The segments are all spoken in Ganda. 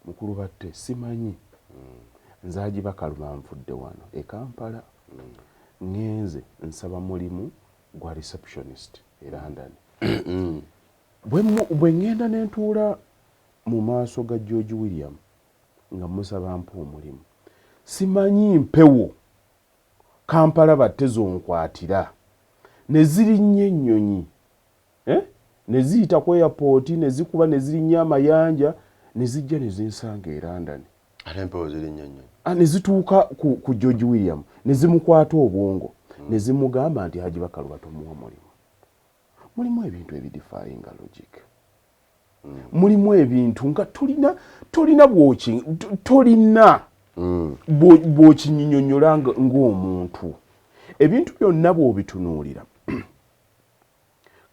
Mukulu Batte, simanyi nze Haji Bakaluma nvudde wano e Kampala, ŋŋenze nsaba mulimu gwa receptionist e London. Bwe ŋŋenda ne ntuula mu maaso ga George William nga mmusaba ampe omulimu, simanyi mpewo Kampala Batte z'onkwatira ne zirinnya ennyonyi, eh? Ne ziyita ku airport ne zikuba ne zirinnya amayanja ne zijja ne zinsanga e London. Ate empewo zirinnya ennyonyi? Ah, ne zituuka ku George William ne zimukwata obwongo ne zimugamba nti Haji Bakaluba tomuwa mulimu. Mulimu ebintu ebidefyinga logic. Mulimu ebintu nga tolina tolina bwoki tolina bw'okinyinyonnyola ng'omuntu. Ebintu byonna bw'obitunuulira,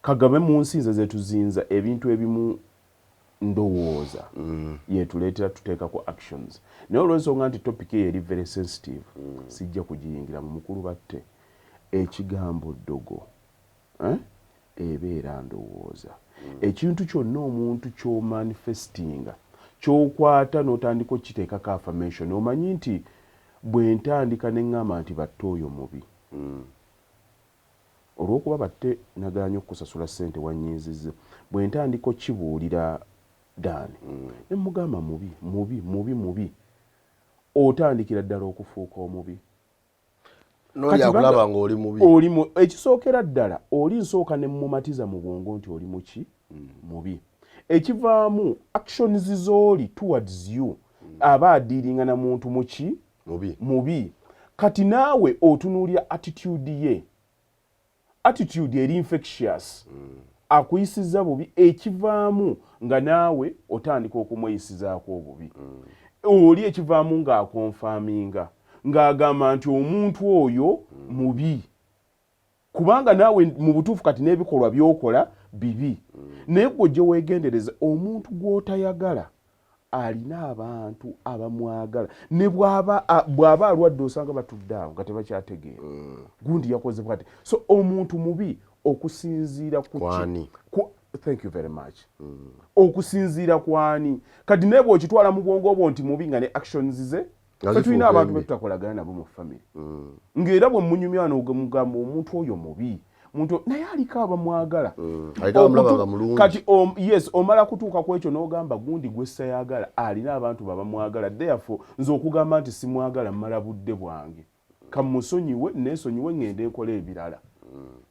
kagabe mu nsinza zetuzinza ebintu ebimu ndowooza yetuleetera tuteekako actions, naye olw'ensonga nti topic eyo eri very sensitive, sijja kugiyingira mu. Mukulu Batte, ekigambo ddogo, eh? Ebeera ndowooza. Ekintu kyonna omuntu ky'omanifestinga, ky'okwata n'otandika okukiteekako affirmation, omanyi nti bwe ntandika ne ŋŋamba nti Batte oyo mubi, olw'okuba Batte nagaanye okukusasula ssente wannyinzizza, bwe ntandika okukibuulira Dan ne mugamba mubi, mubi, mubi, mubi, otandikira ddala okufuuka omubi. N'oli Kati akulaba ng'oli mubi. Oli mu ekisookera ddala oli nsooka ne mumatiza mu bwongo nti oli muki? Mubi. Ekivaamu, actions z'oli towards you, aba adealinga na muntu muki? Mubi. Mubi. Kati naawe otunuulira attitude ye, attitude eri infectious, akuyisiza bubi, ekivaamu nga naawe otandika okumweyisizaako obubi. Oli ekivaamu ng'aconfirminga ng'agamba nti omuntu oyo mubi, kubanga naawe mu butuufu kati n'ebikolwa by'okola bibi. Naye gwe ojje weegendereze, omuntu gw'otayagala alina abantu abamwagala, ne bw'aba alwadde osanga batudde awo nga tebakyategeera gundi yakoze bwati. So omuntu mubi okusinziira ku ki? Kwani? Thank you very much. Okusinziira kwani? Kati naye bw'okitwala mu bwongo bwo nti mubi, nga ne actions ze Nga ffe tulina zifuuka abantu embi. Betutakolagana nabo mu family, ng'era bwe munyumya n'omugamba omuntu oyo mubi muntu, naye aliko abamwagala. Aliko abamulaba nga mulungi. Kati yes, omala kutuuka ku ekyo n'ogamba gundi gwe sayagala alina abantu babamwagala, therefore nze okugamba nti simwagala mmala budde bwange, kamusonyiwe, neesonyiwe, ŋŋende nkola ebirala.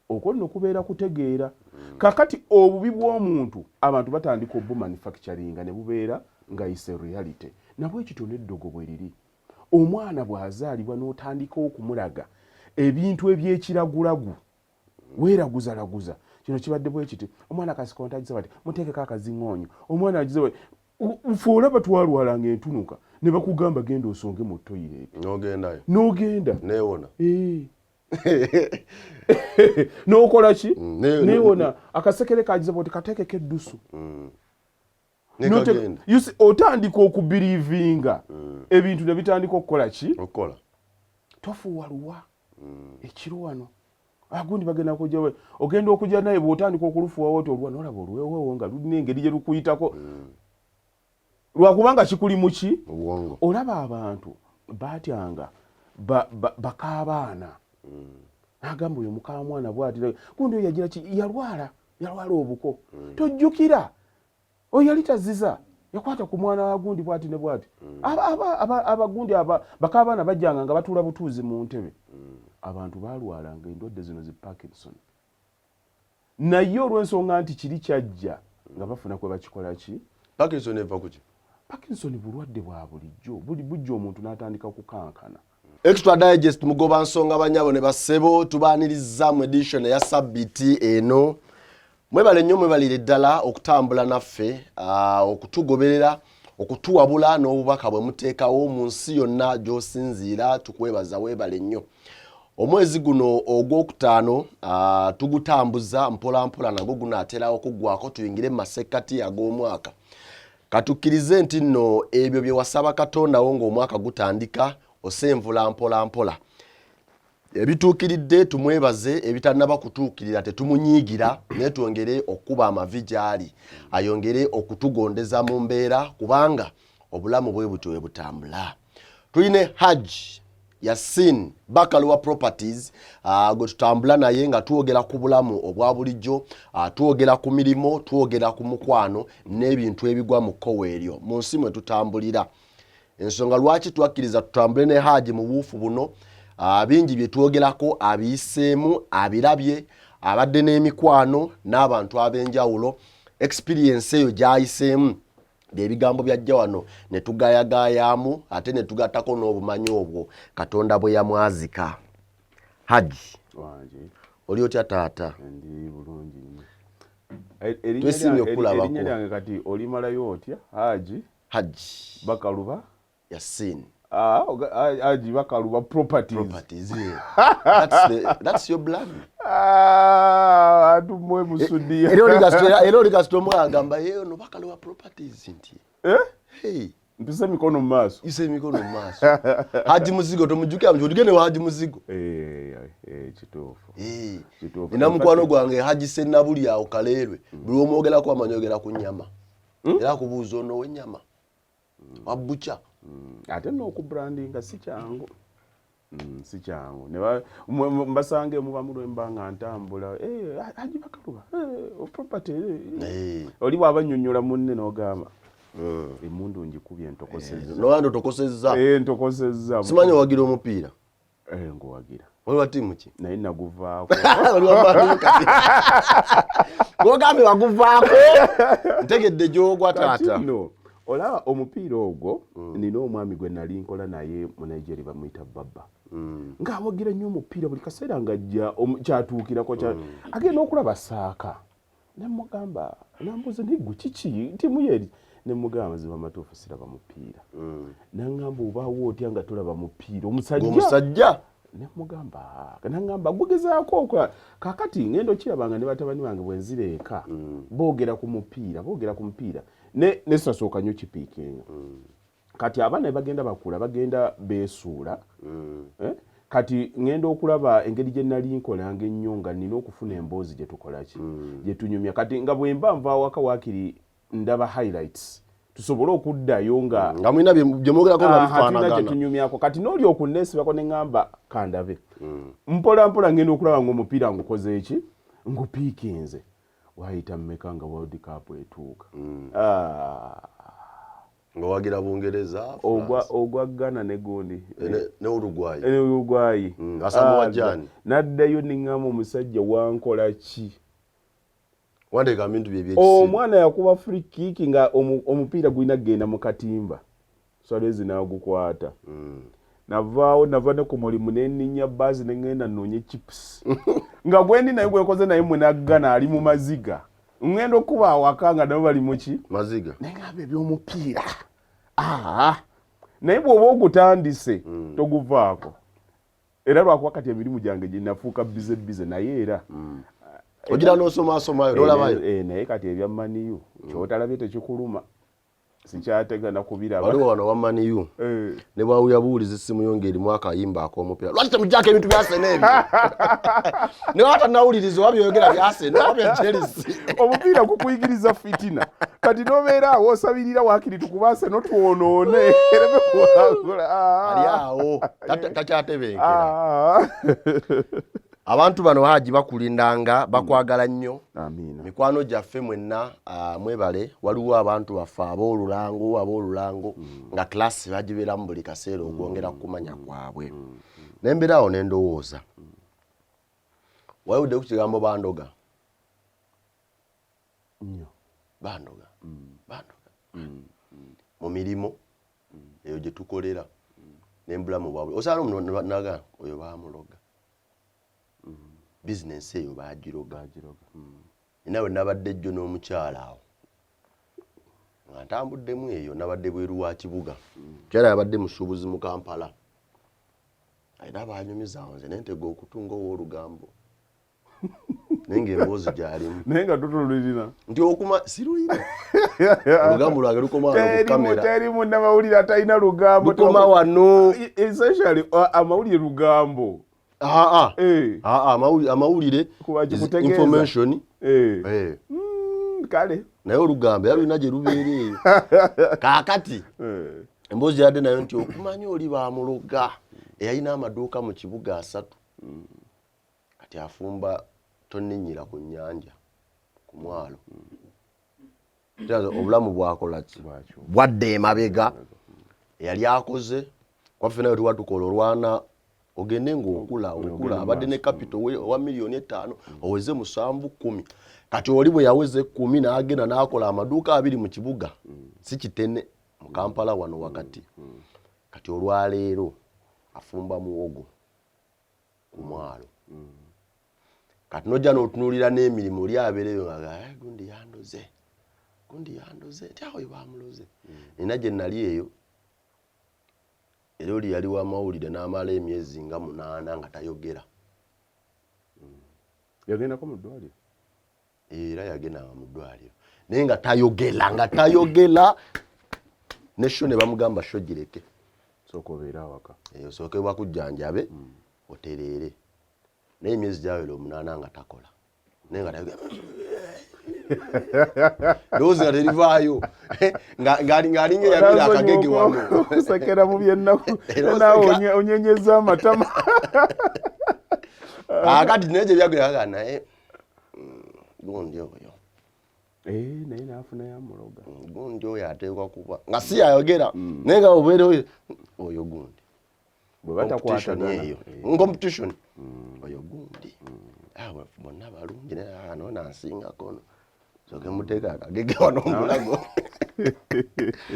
Okwo nno kubeera kutegeera. Kakati obubi bw'omuntu abantu batandika obumanufacturinga ne bubeera nga is a reality. Nabwe kityo n'eddogo bwe riri. Omwana bw'azaalibwa n'otandika okumulaga ebintu ebyekiragulagu, weeraguzalaguza, kino kibadde bwe kiti, omwana kasikonta agize bati, muteekeko akaziŋoonyo, omwana agize bati. Fe olaba twalwalanga entunuka ne bakugamba genda osonge mu toilet. N'ogendayo. N'ogenda. Neewona. Eh. N'okola ki? Neewona. Akasekere kagize bwoti, kateekeko eddusu. Nekagenda. You see, otandika okubelievinga ebintu ne bitandika okukola ki? Okukola. Tofuuwa luwa ekiro wano, agundi bagenda kujja, ogenda okujja naye bw'otandika okulufuuwawo oti oluwa nolaba oluwewewo nga lulina engeri gye lukuyitako, lwakubanga kikuli muki? Obwongo. Olaba abantu batyanga bakaabaana, n'agamba oyo mukamwana bwati, gundi oyo yagira ki, yalwala, yalwala obuko, tojjukira oyo yali taziza, yakwata ku mwana wa gundi bwati ne bwati. Abagundi bakabaana bajjanga nga batuula butuuzi mu ntebe. Abantu balwalanga endwadde zino zi Parkinson, naye olw'ensonga nti kiri kyajja nga bafuna kwe bakikola ki? Parkinson eva kuki? Parkinson bulwadde bwa bulijjo, buli bujja omuntu n'atandika kukankana. Extra Digest, mugoba nsonga. Banyabo ne bassebo, tubaaniriza mu edition eya sabbiti eno. Mwebale nnyo, mwebalire ddala okutambula naffe, okutugoberera, okutuwabula n'obubaka bwe muteekawo mu nsi yonna gy'osinziira. Tukwebaza, weebale nnyo. Omwezi guno ogwokutaano tugutambuza mpola mpola, nagwo gunaatera okuggwako tuyingire mu masekkati ag'omwaka. Katukkirize nti nno ebyo bye wasaba Katondawo ng'omwaka gutandika osenvula mpola mpola. Ebituukiridde tumwebaze, ebitannaba kutuukirira tetumunyiigira, naye twongere okukuba amavi gy'ali ayongere okutugondeza mu mbeera, kubanga Obulamu bwe butyo bwe butambula. Tulina Hajj Yasin Bakaluba Properties, gwe tutambula naye nga twogera ku bulamu obwa bulijjo, twogera ku mirimu, twogera ku mukwano n'ebintu ebigwa mu kkowa eryo mu nsi mwe tutambulira. Ensonga lwaki twakkiriza tutambule ne Haji mu buufu buno, bingi bye twogerako abiyiseemu, abirabye, abadde n'emikwano n'abantu ab'enjawulo, experience eyo gy'ayiseemu, byebigambo byajja wano ne tugayagayamu ate ne tugattako n'obumanyi obwo Katonda bwe yamwazika. Haji, oli otya taata? Ndi bulungi nnyo. Twesiimye okukulabako. Erinnya lyange kati olimalayo otya? Haji Haji Bakaluba Yasin. Haji Bakaluba Properties. Properties, yeah. That's your brand. Ah, tumwe musudiya. Era oli kasita omu agamba ye ono Bakaluba Properties nti. Eh? Hey. Mpise emikono mu maaso. Ise emikono mu maaso. Haji Muzigo tomujjukira mujjukira tugende wa Haji Muzigo. Kituufu. Kituufu. Nina mukwano gwange Haji Sennabuli awo Kaleerwe. Buli omwogerako amanyi oyogera ku nnyama. Era akubuuza ono w'ennyama. Wa butcher. Ate n'okubrandinga si kyangu. Si kyangu. Mbasange muba mulwemba nga ntambula. Haji Bakaluba, property. Oli bw'aba annyonnyola munne n'ogamba, Emmundu ngikubye ntokosezza. N'olaba ntokosezza. Ntokosezza. Simanyi owagira omupiira? Nguwagira. Oli wa ttiimu ki? Naye naguvaako. Oli wa Man U kati. Gw'ogambye waguvaako. Ntegedde gy'ogwa Kati taata. nno, olaba omupiira ogwo, nina omwami gwe nali nkola naye mu Nigeria bamuyita Baba. Ng'awagira nnyo omupiira buli kaseera ng'ajja kyatuukirako agenda okulaba Saaka. Ne mmugamba, nambuuza naye gwe kiki ttiimu ye eri? Ne mmugamba mazima amatuufu siraba mupiira. N'aŋŋamba obaawo otya nga tolaba mupiira? Omusajja? Omusajja? Ne mmugamba, n'aŋŋamba gugezaako okola. Kaakati ŋŋenda okiraba nga ne batabani bange bwe nzira eka, boogera ku mupiira, boogera ku mupiira. Ne sasooka nnyo kipiikinga. Kati abaana bwe bagenda bakula, bagenda beesuula. Kati ŋŋenda okulaba engeri gye nali nkolanga ennyo nga nnina okufuna emboozi gye tukola ki? Gye tunyumya. Kati nga bwe mba nva awaka waakiri ndaba highlights tusobole okuddayo nga Nga mulina bye mwogerako nga Aha, tulina bifaanagana. kye tunyumyako. Kati n'oli okunneesibako ne ŋŋamba kandabe. Mpola mpola ŋŋenda okulaba ng'omupiira ngukoze eki? Ngupiikinze. Waayita mmeka nga World Cup etuuka. Nga wagira Bungereza, France. Ogwa Ghana ne gundi. Ne Uruguay. Ne Uruguay. Asamoah Gyan. Naddayo ne ŋŋamba omusajja wankola ki? Wandeeka bintu bye eby'ekisiru. Omwana yakuba free kick nga omupiira gulina kugenda mu katimba. Suarez n'agukwata. Navaawo nava ne ku mulimu ne nninnya bbaasi ne ŋŋenda nnoonye chips. Nga gwe ndi naye gwe nkoze naye munaggana ali mu maziga. Ŋŋenda okuba awaka nga nabo bali mu ki? Maziga. Ne ŋŋamba eby'omupiira. Naye bw'oba ogutandise toguvaako. Era lwakuba kati emirimu gyange gye nafuuka busy busy naye era. Ogira n'osomaasomayo n'olabayo. Naye kati ebya Man U ky'otalabye tekikuluma. Sikyategana kubiraba. Waliwo wano wa Man U. Ne bw'awulira buwulizi essimu yo ng'erimu akayimba ak'omupiira. Lwaki temuggyako ebintu bya Arsenal ebyo? Ne bw'aba tannawuliriza oba by'oyogera bya Arsenal oba bya Chelsea. Omupiira gukuyigiriza fitina. Kati n'obeera awo osabirira waakiri tukube Arsenal twonoone. Ereme kuwangula. Ali awo. Takyatebenkera. Abantu bano Haji bakulindanga, bakwagala nnyo. Amiina. Mikwano gyaffe mwenna, mwebale. Waliwo abantu baffe ab'olulango nga class bagibeeramu buli kaseera okwongera kumanya kwabwe. Ne mbeera awo ne ndowooza. Wawulidde ku kigambo bandoga? Nnyo. Bandoga. Bandoga. Mu mirimu eyo gye tukolera n'embulamu bwabwe. Osanga n'omuntu naga oyo baamuloga. Bizinensi eyo baagiroga. Baagiroga. Nina we nabadde jjo n'omukyala awo. Nga ntambuddemu eyo nabadde bweru wa kibuga. Mukyala yabadde musuubuzi mu Kampala. Alina baanyumiza awo nze ne ntega okutunga ow'olugambo. Naye ng'emboozi gy'alimu. Naye nga tutululirina. Nti okuma sirulina. Olugambo lwange lukoma wano ku kamera. Teri munnamawulire atalina lugambo. Lukoma wano. Essentially, amawulire lugambo. Amawulire Kuba is kikutegeeza. information. Kale. Naye olugambo era lulina gye lubeera eyo. Kaakati emboozi yadde nayo nti okumanya oli bamuloga eyalina amaduuka mu kibuga 3, kati afumba tonninnyira ku nnyanja ku mwalo. Obulamu bwakola ki? Bwadda emabega. Eyali akoze kwaffe nayo tuba tukola olwana ogende ng'okula okula, abadde ne capital owa 5 miliyoni, oweze 7, 10. Kati oli bwe yaweza 10 n'agenda n'akola amaduuka 20 mu kibuga, si kitene, mu Kampala wano wakati. Kati olwaleero afumba muwogo ku mwalo. Kati nojja n'otunuulira n'emirimu oli abeereyo nga, "Eh, gundi yandoze, gundi yandoze," ti awo bamuloze. Nina gye nali eyo era oli yali wamawulire n'amala emyezi nga 8 nga tayogera. Yagendako mu ddwaliro? Era yagendanga mu ddwaliro naye nga tayogera, nga tayogera ne show ne bamugamba, "Show gireke." Sooka obeere awaka. Eyo osooke bakujjanjabe otereere. Naye emyezi gyawera 8 nga takola, naye nga tayogera, ndowoozi nga terivaayo, ng'alinga eyamira akagege wano. Okusekera mu byennaku. Era naawe oseka. Onyenyeza amatama. Akati naye gye byageraga naye gundi oyo. Eh, naye naafunayo amuloga. Gundi oyo ateekwa kuba nga si yayogera, naye nga obeera oyo oyo gundi. Bwe Competition batakwatagana. eyo, competition oyo gundi. Ah, bonna balungi naye, ah, no nansingako no soke muteeka akagege wano mulago.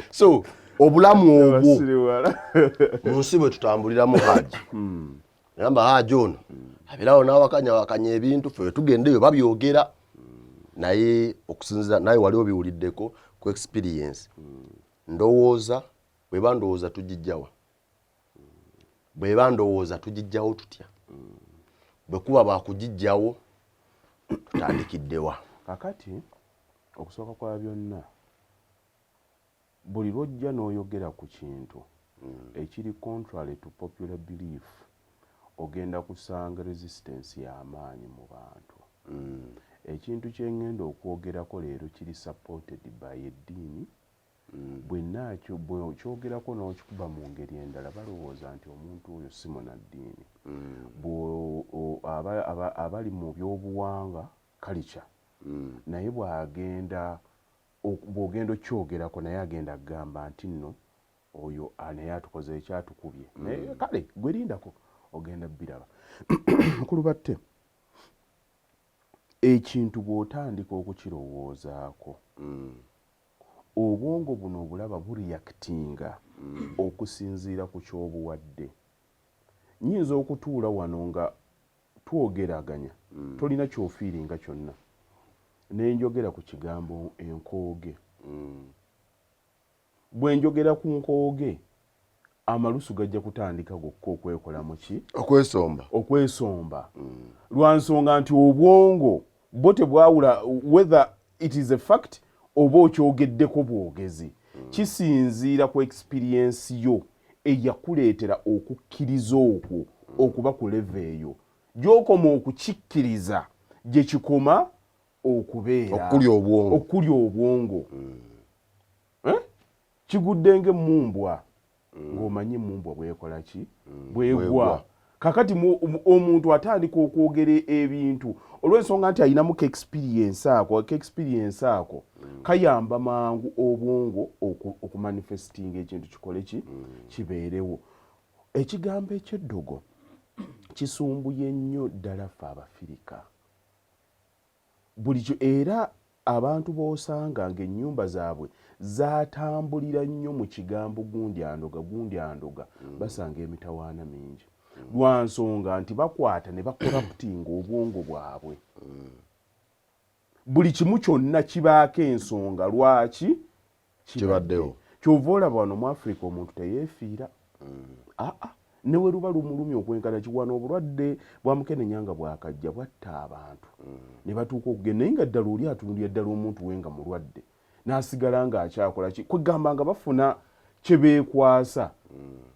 So obulamu obwo Abasiriwala. mu nsi bwe tutambuliramu, Haji gamba Haji ono abeerawo n'awakanyawakanya ebintu, ffe tugenda eyo babyogera, naye okusinzira naye wali obiwuliddeko ku experience, ndowooza bweba ndowooza tugijjawa, bweba ndowooza tugijjawo tutya? Bwe kuba bakugijjawo tutandikiddewa? Kakati okusooka kwa byonna, buli lwojja n'oyogera ku kintu ekiri contrary to popular belief, ogenda kusanga resistance y'amaanyi mu bantu. Ekintu kyeŋŋenda okwogerako leero kiri supported by eddiini. Bwe bwekyogerako n'okikuba mu ngeri endala, balowooza nti omuntu oyo si munaddiini. Abali mu byobuwangwa, culture, naye bw'agenda bw'ogenda okyogerako naye agenda kugamba nti nno oyo naye atukoze ekyatukubye. Naye kale gwerindako ogenda biraba. Mukulu batte, ekintu bw'otandika okukirowoozaako, obwongo buno obulaba bureactinga okusinziira ku kyobuwadde. Nyinza okutuula wano nga twogeraganya, tolina kyofeelinga kyonna, nenjogera ku kigambo enkooge. Bwe njogera ku nkooge, amalusu gajja kutandika gokka okwekola muki? Okwesomba. Okwesomba, lwa nsonga nti obwongo bwo tebwawula whether it is a fact oba okyogeddeko bwogezi. Kisinziira ku experience yo eyakuleetera okukkiriza okwo okuba ku level eyo. Gy'okoma okukikkiriza gye kikoma okubeera. Okulya obwongo. Okulya obwongo. Eh? Kigudde ng'emmumbwa, ng'omanyi emmumbwa bwekola ki? Bwegwa. Bwegwa. Kakati omuntu atandika okwogera ebintu olw'ensonga nti alinamu ka experience ako, ka experience ako kayamba mangu obwongo okumanifestinga ekintu kikole ki? Kibeerewo. Ekigambo ekyeddogo kisumbuye nnyo ddala ffe Abafirika bulijjo, era abantu b'osanga ng'ennyumba zaabwe zatambulira nnyo mu kigambo gundi andoga, gundi andoga, basanga emitawaana mingi lwa nsonga nti bakwata ne bacorruptinga obwongo bwabwe. Buli kimu kyonna kibaako ensonga lwaki kibaddewo. Kyova olaba wano mu Africa omuntu teyeefiira, aa, ne we luba lumulumya okwenkana kiwana. Obulwadde bwa mukenenya nga bwakajja bwatta abantu ne batuuka okugenda, naye nga ddala oli atunulira ddala omuntu we nga mulwadde n'asigala ng'akyakola ki? Kwegamba nga bafuna kye beekwasa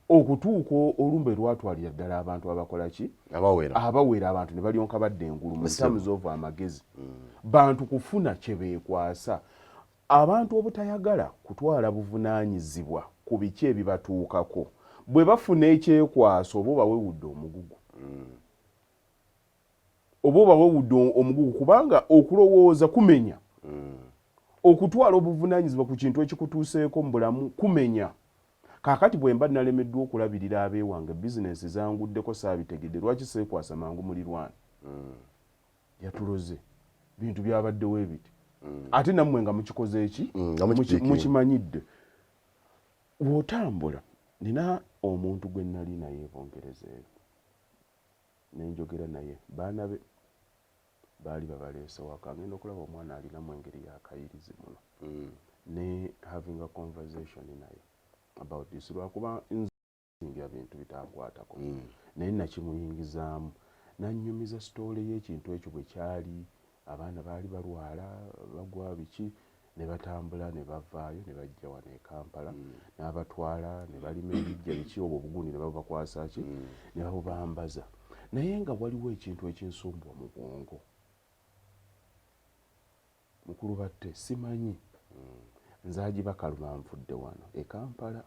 okutuuka olumbe lwatwalira ddala abantu abakola ki? Abawera. Abawera. Abantu ne balyonka badda engulu mu terms of amagezi, bantu kufuna kye beekwasa. Abantu obutayagala kutwala buvunaanyizibwa ku biki ebibatuukako, bwe bafuna ekyekwaso oba obawewudde omugugu. Oba obawewudde omugugu kubanga okulowooza kumenya. Okutwala obuvunaanyizibwa ku kintu ekikutuuseeko mu bulamu kumenya. Kaakati bwemba nalemeddwa okulabirira abeewange, bizinensi zanguddeko saabitegedde, lwaki seekwasa mangu mulirwana? Yatuloze bintu byabaddewo ebiti ate nammwe nga mukikoze eki mukimanyidde. Bw'otambula, nina omuntu gwe nali naye e Bungereza eyo ne njogera naye, baana be baali babaleese waka, ngenda okulaba omwana alinamu engeri y'akayirizi muno ne having a conversation naye about this, lwakuba nzingira bintu bitankwatako naye nakimuyingizaamu nannyumiza story y'ekintu ekyo bwe kyali. Abaana baali balwala bagwa biki ne batambula ne bavaayo ne bajja wano e Kampala n'abatwala ne balima ebijja biki obwo obugundi ne babubakwasa ki ne babubambaza, naye nga waliwo ekintu ekinsumbuwa mu bwongo mukulu batte simanyi nze agibakaluma nvudde wano e Kampala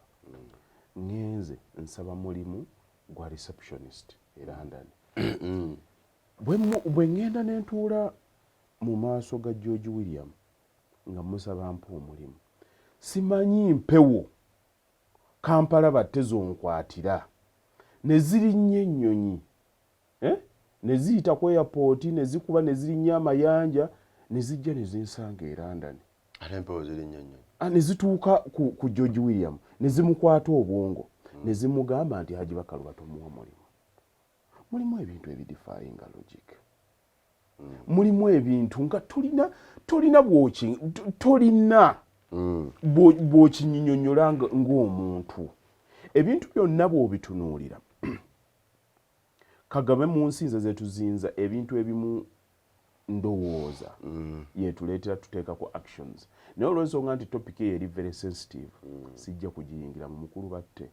ŋŋenze nsaba mulimu gwa receptionist e London. Bwe ŋŋenda ne ntuula mu maaso ga George William nga musaba mpa omulimu, simanyi mpewo Kampala batte zonkwatira ne zirinnya ennyonyi ne ziyita ku airport ne zikuba ne zirinnya amayanja ne zijja ne zinsanga e London. Ate empewo zirinnya ennyonyi. Ne zituuka ku George William ne zimukwata obwongo ne zimugamba nti Haji Bakaluba tomuwa mulimu. Mulimu ebintu ebidefyinga logic. Mulimu ebintu nga tolina bw'oki tolina bw'okinyinyonnyola ng'omuntu. Ebintu byonna bw'obitunuulira kagabe mu nsi nze zetuzinza ebintu ebimu ndowooza yetuleetera tuteekako actions, naye olw'ensonga nti topic eyo eri very sensitive sijja kugiyingira mu mukulu batte.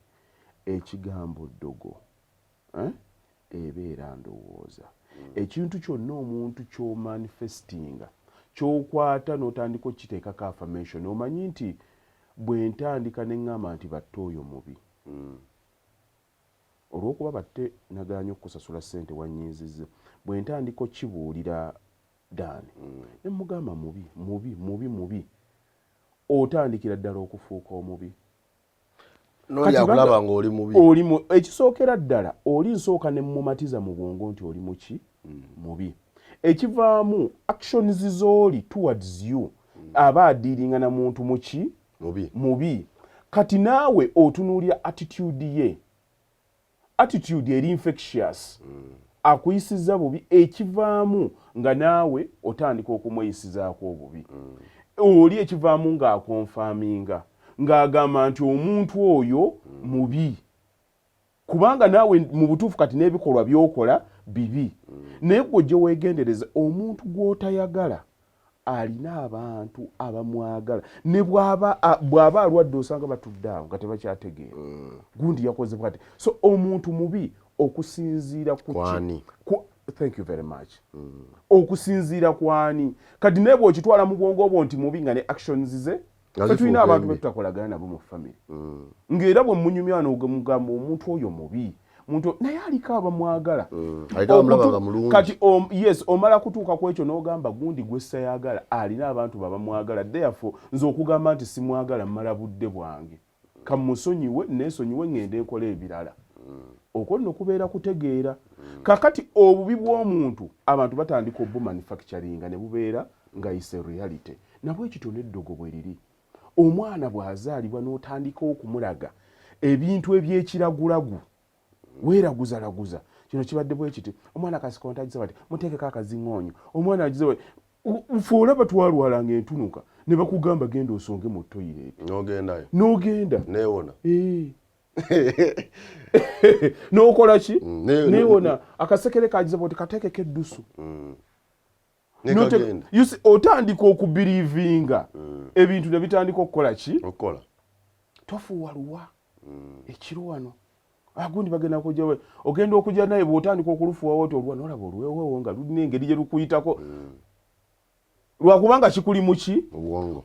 Ekigambo ddogo ebeera ndowooza. Ekintu kyonna omuntu ky'omanifestinga ky'okwata n'otandika okukiteekako affirmation, omanyi nti bwe ntandika ne ŋŋamba nti batte oyo mubi olw'okuba batte nagaanye okukusasula ssente wannyiizizza, bwe ntandika okukibuulira Dan ne mugamba mubi mubi mubi mubi, otandikira ddala okufuuka omubi. N'oli akulaba ng'oli mubi. Oli mu ekisookera ddala oli nsooka ne mumatiza mu bwongo nti oli muki mubi, ekivaamu actions z'oli towards you aba adealinga na muntu muki mubi. Mubi. Kati naawe otunuulira attitude ye, attitude eri infectious, akuyisizza bubi, ekivaamu nga naawe otandika okumweyisizaako obubi. Oli ekivaamu ng'aconfirminga ng'agamba nti omuntu oyo mubi, kubanga naawe mu butuufu kati n'ebikolwa by'okola bibi. Naye gwe ojje weegendereza, omuntu gw'otayagala alina abantu abamwagala, ne bw'aba alwadde osanga batudde awo nga tebakyategeera gundi yakoze bw'ati. So omuntu mubi okusinziira ku Kwani? Thank you very much. Okusinziira kwani? Kati naye bw'okitwala mu bwongo bwo nti mubi nga ne actions ze nga ffe tulina zifuuka abantu embi. Betutakolagana nabo mu family ng'era bwe munyumya mugamba omuntu oyo mubi muntu, naye aliko abamwagala. Aliko abamulaba nga mulungi. Kati yes, omala kutuuka ku ekyo n'ogamba gundi gwe sayagala alina abantu babamwagala, therefore nze okugamba nti simwagala mmala budde bwange, kamusonyiwe neesonyiwe ŋŋende nkola ebirala. Okwo nno kubeera kutegeera. Kakati obubi bw'omuntu abantu batandika obumanufacturinga ne bubeera nga is a reality. Nabwe kityo n'eddogo bwe riri. Omwana bw'azaalibwa n'otandika okumulaga ebintu ebyekiragulagu, weeraguzalaguza, kino kibadde bwe kiti, omwana kasikonta agize bati, muteekeko akaziŋoonyo, omwana agize bati. Ffe olaba twalwalanga entunuka ne bakugamba genda osonge mu toilet. N'ogendayo. N'ogenda. Neewona. Eh. N'okola ki? Neewona. Akasekere kagize bwoti, kateekeko eddusu. Nekagenda. You see, otandika okubelievinga ebintu ne bitandika okukola ki? Okukola. Tofuuwa luwa ekiro wano agundi bagenda kujja ogenda okujja naye bw'otandika okulufuuwawo oti oluwa nolaba oluwewewo nga lulina engeri gye lukuyitako. Lwakubanga kikuli muki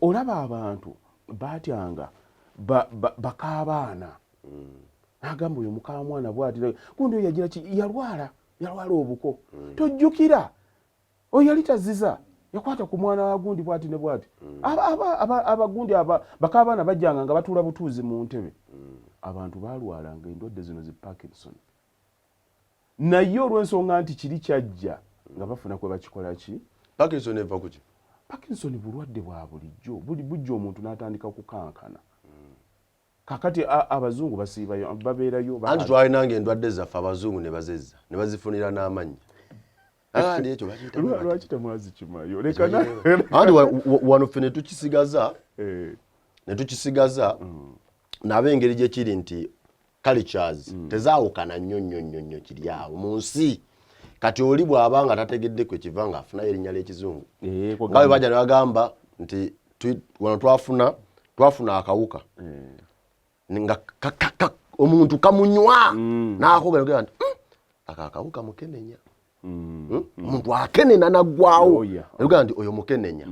olaba abantu batyanga bakaabaana nagamba oyo mukamwana bwati gundi oyo yagira ki yalwala yalwala obuko tojjukira oyo yali taziza yakwata ku mwana wa gundi bwati ne bwati abagundi bakaabaana bajjanga nga batuula butuuzi mu ntebe. Abantu balwalanga endwadde zino zi Parkinson, naye olw'ensonga nti kiri kyajja nga bafuna kwe bakikola ki. Parkinson eva kuki? Parkinson bulwadde bwa bulijjo buli bujja omuntu n'atandika kukankana. Kakati abazungu basiibayo, babeerayo. Anti twalinanga endwadde zaffe, abazungu ne bazezza ne bazifunira n'amannya. Andi ekyo bakiyita Lwaki temwazikimayo? Anti wano ffe ne tukisigaza ne tukisigaza nabe engeri gye kiri nti cultures tezaawukana nnyo nnyo nnyo nnyo, kiri awo mu nsi. Kati oli bw'aba nga tategedde kwe kiva ng'afunayo erinnya ly'ekizungu nga bwe bajja ne bagamba nti wano twafuna akawuka nga omuntu kamunywa n'akogera nti ako akawuka mukenenya. Omuntu akenena naggwawo. Nagamba nti oyo mukenenya.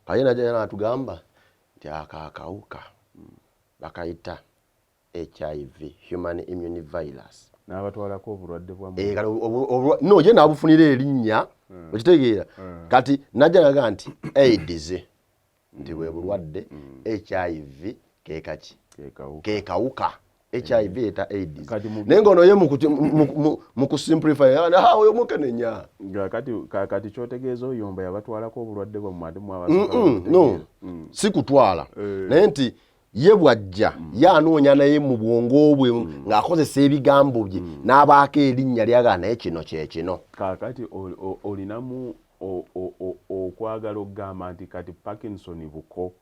Kaye najja natugamba nti ako akawuka bakayita HIV, human immune virus. N'abatwalako obulwadde bwa Eh, kati no ye n'abufunira erinnya, okitegeera? Kati najja naga nti AIDS nti bwe bulwadde, HIV kekaki? Kekawuka. Kekawuka HIV eta AIDS. Kati Naye ngaono ye mu kusimplify, "Ah, oyo mukenenya." Nga kati kyotegeeza oyomba yabatwalako obulwadde bwammwe ate No, si kutwala, naye nti ye bw'ajja ye anoonya naye mu bwongo bwe ng'akozesa ebigambo bye n'abaako erinnya lyagala, naye kino kye kino. Kakati olinamu okwagala okugamba nti kati Parkinson buko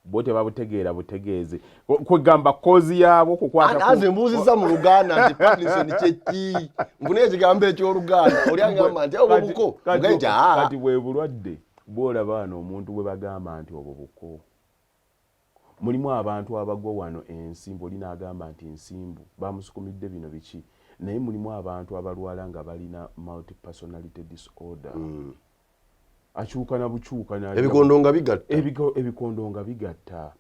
bo tebabutegeera butegeezi, kwegamba cause yaabwo kukwata Anze mbuuzizza mu Luganda nti Parkinson kyeki, nfune ekigambo eky'Oluganda. Oli agamba nti obwo buko, mugaye nti aa. Kati bwe bulwadde bwolaba wano omuntu bwe bagamba nti obwo buko. Mulimu abantu abagwa wano ensimbu, oli n'agamba nti nsimbu bamusukumidde bino biki, naye mulimu abantu abalwala nga balina multi personality disorder. Akyuka na bukyuka Ebikondo nga bigatta. Ebikondo nga bigatta.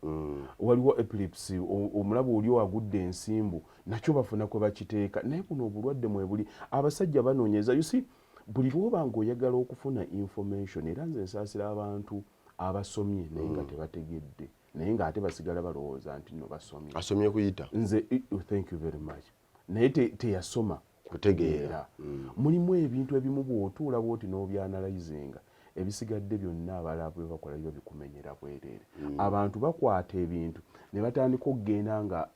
Waliwo epilepsy, omulaba oli agudde ensimbu, nakyo bafuna kwe bakiteeka. Naye buno obulwadde mwebuli abasajja banoonyeza. You see, buli lwoba ng'oyagala okufuna information, era nze nsaasira abantu abasomye naye nga tebategedde, naye ng'ate basigala balowooza nti nno basomye. Asomye kuyita. Nze oh, thank you very much, naye teyasoma kutegeera. Mulimu ebintu ebimu bw'otuula bwoti n'obyanalyzinga, ebisigadde byonna abalala bwe bakola biba bikumenyera bwereere. Abantu bakwata ebintu ne batandika okugenda nga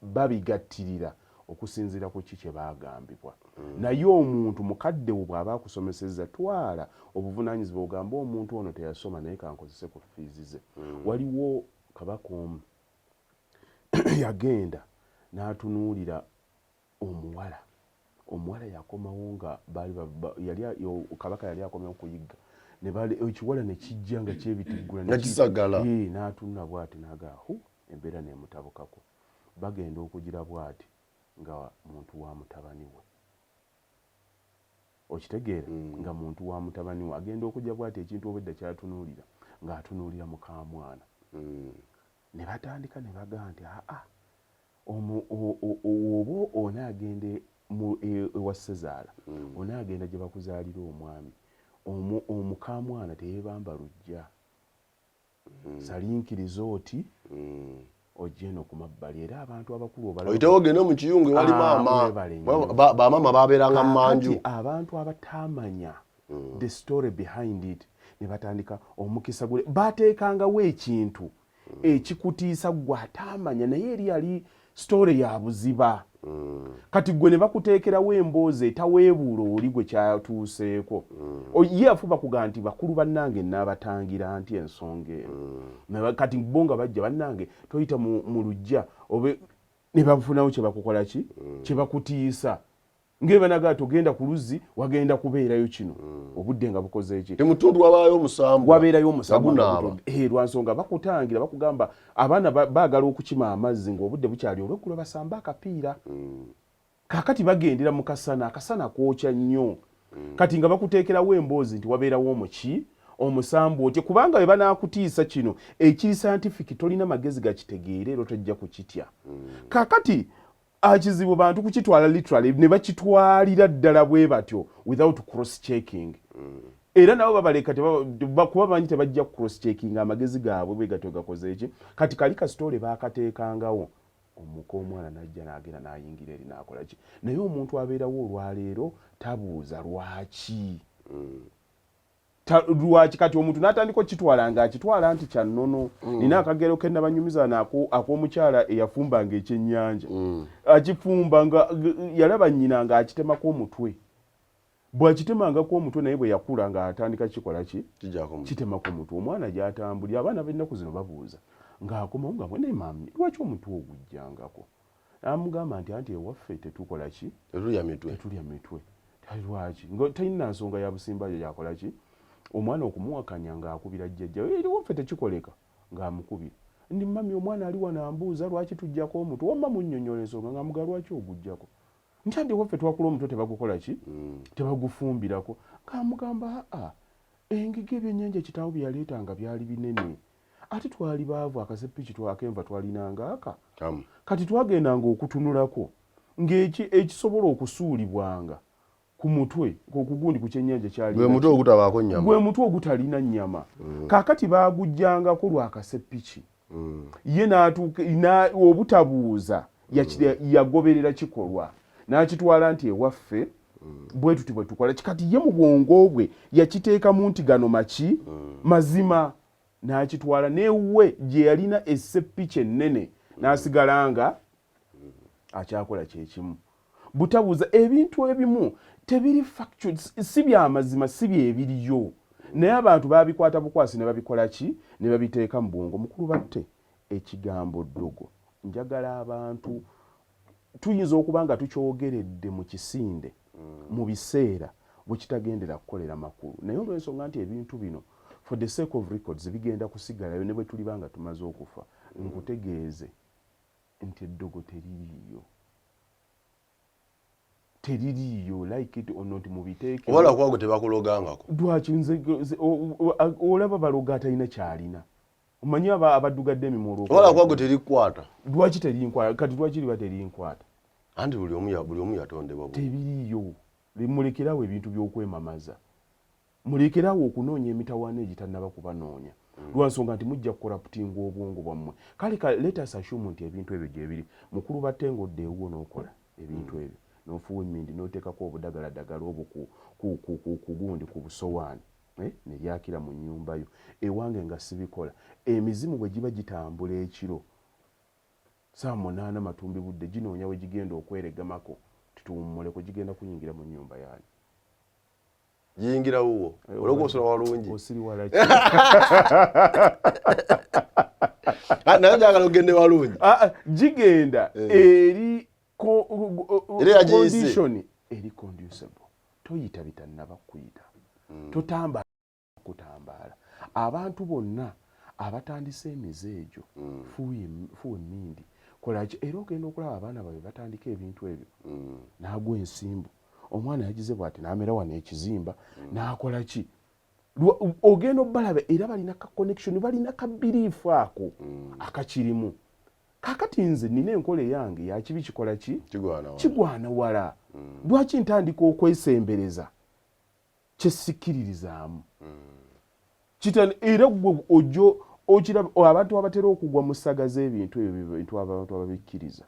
babigattirira okusinziira ku ki kye baagambibwa. Naye omuntu mukadde wo bw'aba akusomesezza, twala obuvunaanyizibwa ogambe omuntu ono teyasoma, naye kankozese ku fiizi ze. Waliwo kabaka omu yagenda n'atunuulira omuwala. Omuwala yakomawo nga baali yali kabaka yali akomyewo kuyigga, ne ekiwala ne kijja nga kyebitiggula. Nga kisagala. N'atunula bw'ati n'agaa hu, embeera n'emutabukako. Bagenda okugira bw'ati nga muntu wa mutabani we, okitegeera? Nga muntu wa mutabani we. Agenda okujja bw'ati, ekintu obwedda kyatunuulira ng'atunuulira mukamwana. Ne batandika ne bagaa nti aa, oba onaagenda ewa sezaala, onaagenda gye bakuzaalira omwami, omukamwana teyeebamba lujja. Salinkiriza oti ojja eno ku mabbali, era abantu abakulu obalaba. Oyitewo ogende mu kiyungu ewali Ah, maama. Webale nnyo. Bamaama babeeranga mu manju. Kaakati abantu abataamanya the story behind it ne batandika omukisa gule bateekangawo ekintu ekikutiisa gwe ataamanya, naye eri yali story ya buziba. Kati gwe ne bakuteekerawo emboozi etaweebuula oli gwe kyatuuseeko. Ye afuba kugaa nti bakulu bannange naabatangira nti ensonga eno. Kati bo nga bajja, bannange toyita mu luggya obe ne bafunawo kye bakukola ki kye bakutiisa ngebanaga togenda ku luzzi, wagenda kubeerayo kino obudde nga bukoze eki. Emutundu wabaayo omusambu. Wabeerayo omusambu. Gunaaba. Eh, lwansonga bakutangira, bakugamba abaana baagala okukima amazzi ng'obudde bukyali olweggulo basambe akapiira. Kaakati bagendera mu kasana, akasana kwokya nnyo. Kati nga bakuteekerawo emboozi nti wabeerawo omuki Omusambu otye, kubanga bwe banaakutiisa kino ekiri scientific tolina magezi gakitegeera era otojja kukitya. Kakati akizibu bantu kukitwala literally ne bakitwalira ddala bwe batyo without cross checking. Era nabo babaleka, kuba bangi tebajja cross checking amagezi gaabwe bwe gatyo gakoze eki. Kati kali kasitole baakateekangawo omuka, omwana najja n'agenda n'ayingira eri n'akola ki, naye omuntu abeerawo olwaleero tabuuza lwaki. Lwaki kati omuntu n'atandika okukitwala ng'akitwala nti kya nnono. Nina akagero ke nabanyumiza nako ak'omukyala eyafumbanga ekyennyanja. Akifumba nga yalaba nnyina ng'akitemako omutwe. Bw'akitemangako omutwe, naye bwe yakula ng'atandika kikola ki? Kijjako omutwe. Kitemako omutwe. Omwana gy'atambulira, abaana b'ennaku zino babuuza, ng'akomawo nga naye, "Mummy, lwaki omutwe ogujjangako?" Amugamba nti, "Anti ewaffe tetukola ki?" Tetulya mitwe. Tetulya mitwe. Tali lwaki nga talina nsonga ya busimbayo yakola ki omwana okumuwakanya ng'akubira jjajja, "Eri waffe tekikoleka," ng'amukubira ndi, "Mummy, omwana ali wano ambuuza lwaki tujjako omutwe." Wamma munnyonnyola ensonga ng'amuga, "Lwaki ogujjako?" Nti, "Anti ewaffe twakula omutwe tebagukola ki, tebagufumbirako." Ng'amugamba, "Aa, engege ebyennyanja kitaawo bye yaleetanga byali binene, ate twali baavu, akasepiki twakenva twalinanga aka Kamu. Kati twagendanga okutunulako ng'eki ekisobola okusuulibwanga ku mutwe kugundi ku kyennyanja kyali Gwe mutwe ogutabaako nnyama. Gwe mutwe ogutalina nnyama. Kaakati baaguggyangako lwakasepiki." Ye n'atuuka obutabuuza, yagoberera kikolwa n'akitwala nti ewaffe bwe tuti bwe tukola. Kati ye mu bwongo bwe yakiteekamu nti gano maki mazima, n'akitwala newuwe gye yalina esepiki ennene n'asigala nga akyakola kyekimu. Butabuuza. Ebintu ebimu tebiri factual, si byamazima, si byebiriyo, naye abantu babikwata bukwasi ne babikola ki, ne babiteeka mu bwongo. Mukulu, batte ekigambo ddogo, njagala abantu tuyinza okuba nga tukyogeredde mu kisinde mu biseera bwe kitagendera kukolera makulu, naye olw'ensonga nti ebintu bino for the sake of records bigenda kusigalayo ne bwe tuliba nga tumaze okufa, nkutegeeze nti eddogo teririiyo, teririiyo, like it or not, mubiteeke. Wala kwago tebakulogangako. Lwaki nze olaba baloga atalina kyalina? Omanyi abaddugadde emimwa olw'okuba- Wala kwago terikwata. Lwaki terinkwata? Kati lwaki liba terinkwata? Anti buli omu yatondebwa Tebiriiyo. Mulekerawo ebintu by'okwemamaza, mulekerawo okunoonya emitawaana egitannaba kubanoonya, lwansonga nti mujja kucorruptinga obwongo bwammwe. Kale let us assume nti ebintu ebyo gyebiri. Mukulu, batte ng'odda ewuwo n'okola ebintu ebyo, n'ofuuwa emmindi, n'oteekako obudagaladagala obwo ku gundi, ku busowaani, eh, ne lyakira mu nnyumba yo. Ewange nga sibikola, emizimu bwe giba gitambula ekiro saa 8 matumbi budde, ginoonya we gigenda okweregamako tituwummuleko, gigenda kuyingira mu nnyumba yange. Giyingira wuwo olwokuba osula walungi. Osiri walaki? Ah, naye njagala ogende walungi. Ah, ah, gigenda eri Era yagiyise. Condition eri conducible. Toyita bitannaba kuyita, totamba kutambaala. Abantu bonna abatandise emize egyo, fuuwa emmindi, kolaki, era ogenda okulaba abaana babe batandika ebintu ebyo, n'agwa ensimbu, omwana yagize bwati n'amera wano ekizimba n'akola ki. Ogenda obalaba era balina ka connection, balina ka belief ako akakirimu. Kakati nze nina enkola eyange yakibi kikola ki? Kigwana wala. Kigwana wala. Lwaki ntandika okwesembereza kyesikkiririzaamu? Kitani era gwe ojjo okiraba abantu abatera okugwa mu ssaga z'ebintu ebyo, bintu abantu ababikkiriza.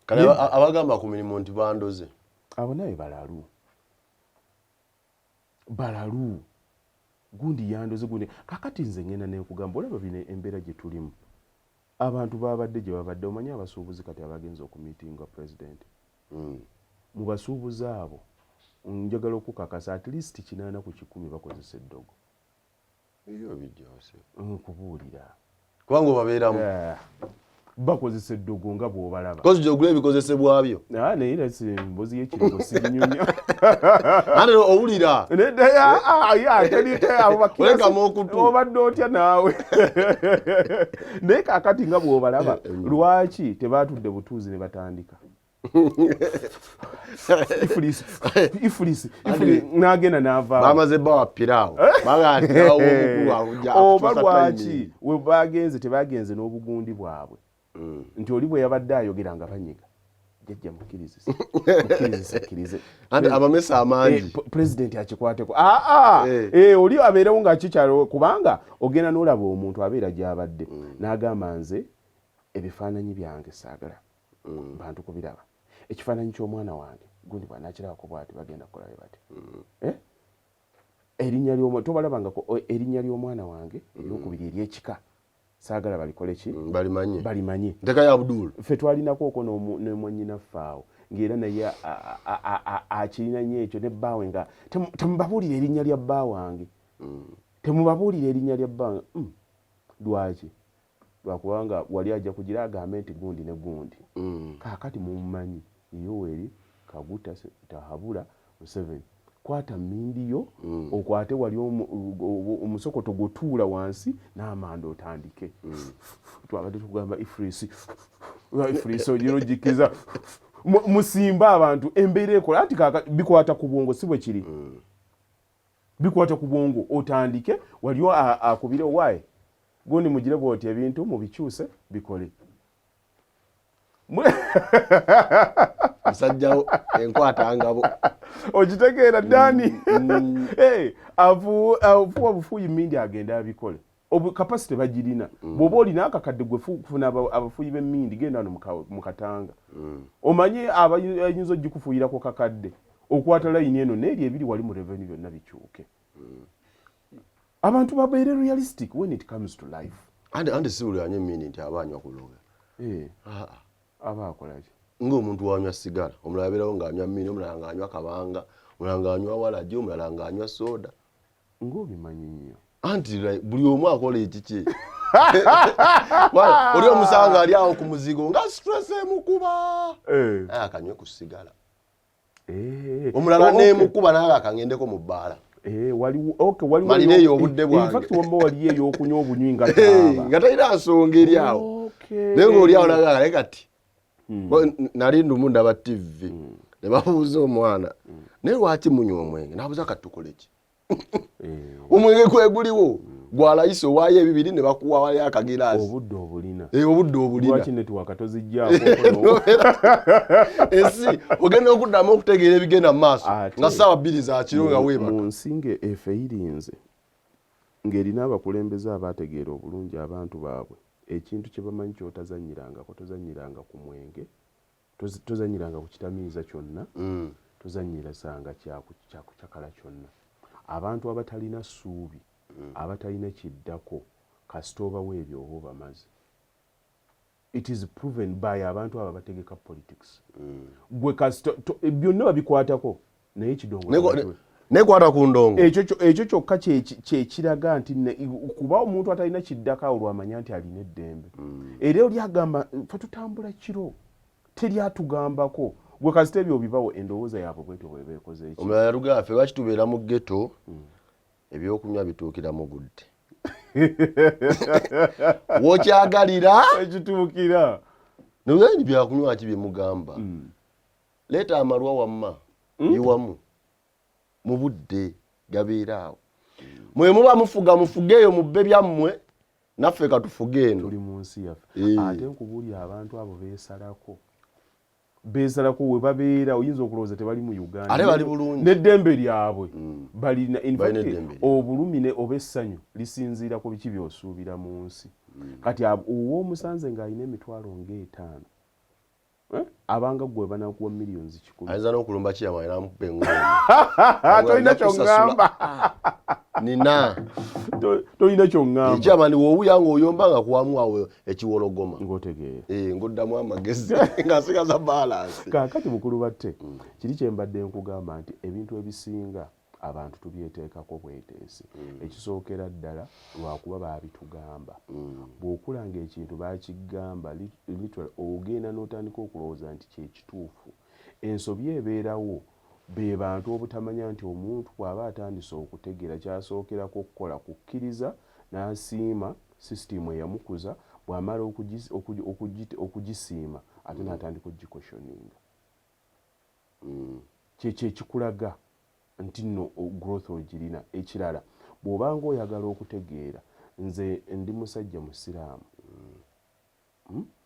Kale abagamba ku mirimu nti bandoze? Abo naye balalu, balalu. Gundi yandoze, gundi. Kakati nze ngenda nenkugamba, olaba bino embeera gye tulimu, abantu babadde gye babadde. Omanyi abasuubuzi kati abagenza okumiitinga pulezidenti, mu basuubuzi abo njagala okukakasa at least 80% bakozesa eddogo. Ebyo bijjose. Nkubuulira. Kubanga obabeeramu. Eh, bakozesa eddogo nga bw'obalaba. Kozi gyogula ebikozesebwa byo. Ah, naye era si mbozi y'ekirigo sibinyumya. Ate owulira. Nedda, ah, ah, abo Olekamu okutu. Obadde otya naawe? Naye kaakati nga bw'obalaba, Eh, lwaki tebaatudde butuuzi ne batandika? Ifulisi, ifulisi, ifulisi, n'agenda n'avaawo. Bamaze bawa piraawo, baga nti awo omukulu akujja. Oba akutuusa lwaki timing. We bagenze, tebagenze n'obugundi bwabwe nti oli bwe yabadde ayogera nga banyiga, jjajja mukkirizise, mukkirizise, kkirize. Anti amamesa amangi. Pulezidenti akikwateko, aa. Oli abeerewo nga kikyalo, kubanga ogenda n'olaba omuntu abeera gy'abadde n'agamba, nze ebifaananyi byange saagala bantu kubiraba, ekifaananyi ky'omwana wange gundi bw'anaakirabako bwati bagenda kukola bwe bati. Eh? Erinnya ly'omwana tobalabangako, erinnya ly'omwana wange eryokubiri eryekika saagala balikole ki? Balimanye. Balimanye. Nteka ya Abdul. Ffe twalinako okwo ne mwannyinaffe awo ng'era naye akirina nnyo ekyo ne bbaawe nga temubabuulira erinnya lya bba wange, temubabuulira erinnya lya bba wange. Lwaki? Lwakubanga wali ajja kugira agambe nti gundi ne gundi. Kaakati mumumanyi Yoweri Kaguta Tahabura Museveni. Kwata mindi yo, okwate wali omusokoto gwotuula wansi n'amanda otandike. Twabadde tukugamba ifrisi, ifrisi ogira ogikiza. Musimbe abantu embeera ekola anti kaaka bikwata ku bwongo, si bwe kiri? Bikwata ku bwongo, otandike wali akubire owaaye gundi mugire bwoti ebintu mubikyuse bikole. Musajjawo enkwata ngabo. Okitegeera dani? Hey, afuwa bufuuyi mindi agenda abikole. Capacity bagirina. Bw'oba olina akakadde gwe kufuna abafuuyi b'emmindi, genda wano mu Katanga, omanye abayinza ogikufuuyirako kakadde, okwata layini eno n'eri ebiri wali mu revenue byonna bikyuke. Abantu babeere realistic when it comes to life. Anti si buli anywa emmindi nti aba anywa kuloga. Ah, ah. Aba akolaki? Ng'omuntu wanywa sigala, omulala abeerawo ng'anywa mmindi, omulala ng'anywa kabanga, omulala ng'anywa walagi, omulala ng'anywa soda. Ng'obimanyi nnyo. Anti buli omu akola ekikye. Oli omusanga ali awo ku muzigo nga stress emukuba. Aye akanywe ku sigala. Omulala nemukuba naye akangendeko mu bbaala. Waliwo, okay, waliwo Malina eyo obudde in bwange. fact wamma waliyo ey'okunywa obunywi nga Hey, taaba. nga talina nsonga eri awo. Naye ng'oli awo naga naye kati nali ndumu ndaba TV ne babuuza omwana, naye lwaki munywa omwenge? Nabuuza, kati tukole ki? Omwenge kweguliwo gwalayisi, owaayo ebibiri ne bakuwa wali akagiraasi. Obudde obulina. Obudde obulina. Lwaki network tozijjaako? Ensi ogenda okuddamu okutegeera ebigenda mu maaso nga ssaawa 2 za kiro nga weebaka. Mu nsi nga efeyirinze, ng'erina abakulembeze abategeera obulungi abantu baabwe, ekintu kye bamanyi ky'otazannyirangako, tozannyiranga ku mwenge, tozannyiranga ku kitamiiza kyonna, tozannyirasanga kyakucakala kyonna. Abantu abatalina ssuubi, abatalina kiddako, kasita obawa ebyo oba obamaze. It is proven by abantu abo abategeka politics. Gwe kasita byonna babikwatako, naye ekidongo Nekwata ku ndongo. Ekyo kyokka kyekiraga nti kuba omuntu atalina kiddako awo lwamanya nti alina eddembe. Era oli agamba fe tutambula kiro, teri atugambako. Gwe kasita ebyo obibawo, endowooza yaabwe bwetyo bweba ekoze eki. Omulala yatugamba, ffe lwaki tubeera mu ghetto, ebyokunywa bituukira mu budde wokyagalira. Ekituukira. Nti byakunywa ki byemugamba? Leeta amalwa wamma, yiwamu mu budde gabeera awo. Mwe muba mufuga, mufuge eyo mubbe byammwe, naffe katufuge eno. Tuli mu nsi yaffe. Ate nkubuulira, abantu abo beesalako, beesalako we babeera, oyinza okulowooza tebali mu Uganda. Ate bali bulungi. N'eddembe lyabwe balina. In Balina fact, eddembe lyabwe. Obulumi oba essanyu lisinziira ku biki by'osuubira mu nsi. Kati owa omusanze ng'alina emitwalo ng'etaano, Eh? Abanga gwe banakuwa millions 100. Ayinza n'okulumba kiyama namukuba eŋŋooma. Tolina kyoŋŋamba. Nina. Tolina kyoŋŋamba. Ekyamani woowuya ng'oyomba nga kuwamu awo ekiwologoma. Ng'otegeera. Ng'oddamu amagezi ng'asigaza balance. Kaakati mukulu batte, kiri kye mbadde nkugamba nti ebintu ebisinga abantu tubyeteekako bweteesi. Ekisookera ddala lwakuba baabitugamba. Bw'okula ng'ekintu bakigamba, literally ogenda n'otandika okulowooza nti kyekituufu. Ensobi ebeerawo be bantu obutamanya nti omuntu bw'aba atandise okutegeera, kyasookerako okukola kukkiriza n'asiima sisitimu eyamukuza. Bw'amala okugisiima, ate n'atandika okugiquestioninga. Kyekyo ekikulaga nti nno growth ogirina. Ekirala, bw'obanga oyagala okutegeera, nze ndi musajja musiraamu.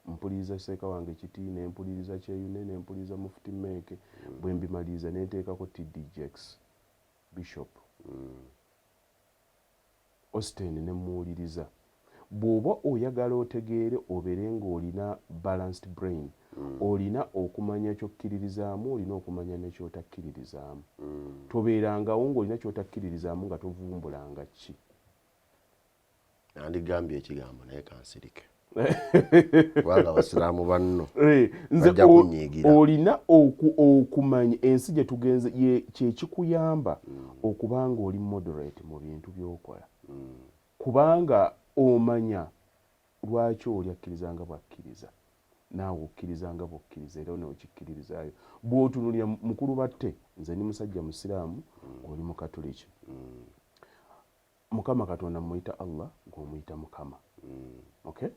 Mpuliriza seeka wange Kiti, nempuliriza Kyeyune, nempuliriza Mufuti Meeke. Bwe mbimaliriza, nenteekako TD Jakes, Bishop Osteen, nemuwuliriza. Bw'oba oyagala otegeere, obeere ng'olina balanced brain, olina okumanya kyokkiririzaamu, olina okumanya nekyotakkiririzaamu. Tobeerangawo ng'olina kyotakkiririzaamu nga tovumbulanga ki. Nandigambye ekigambo, naye kansirike, kubanga abasiraamu banno Eh, nze bajja kunyiigira. Olina okumanya ensi gye tugenze, kyekikuyamba okuba nga oli moderate mu bintu by'okola, kubanga omanya lwaki oli akkiriza nga bw'akkiriza, naawe okkiriza nga bw'okkiriza, era nokikkiririzaayo. Bw'otunulira mukulu batte, nze ndi musajja musiraamu, oli mukatuliki. Mukama Katonda muyita Allah, gw'omuyita Mukama, okay,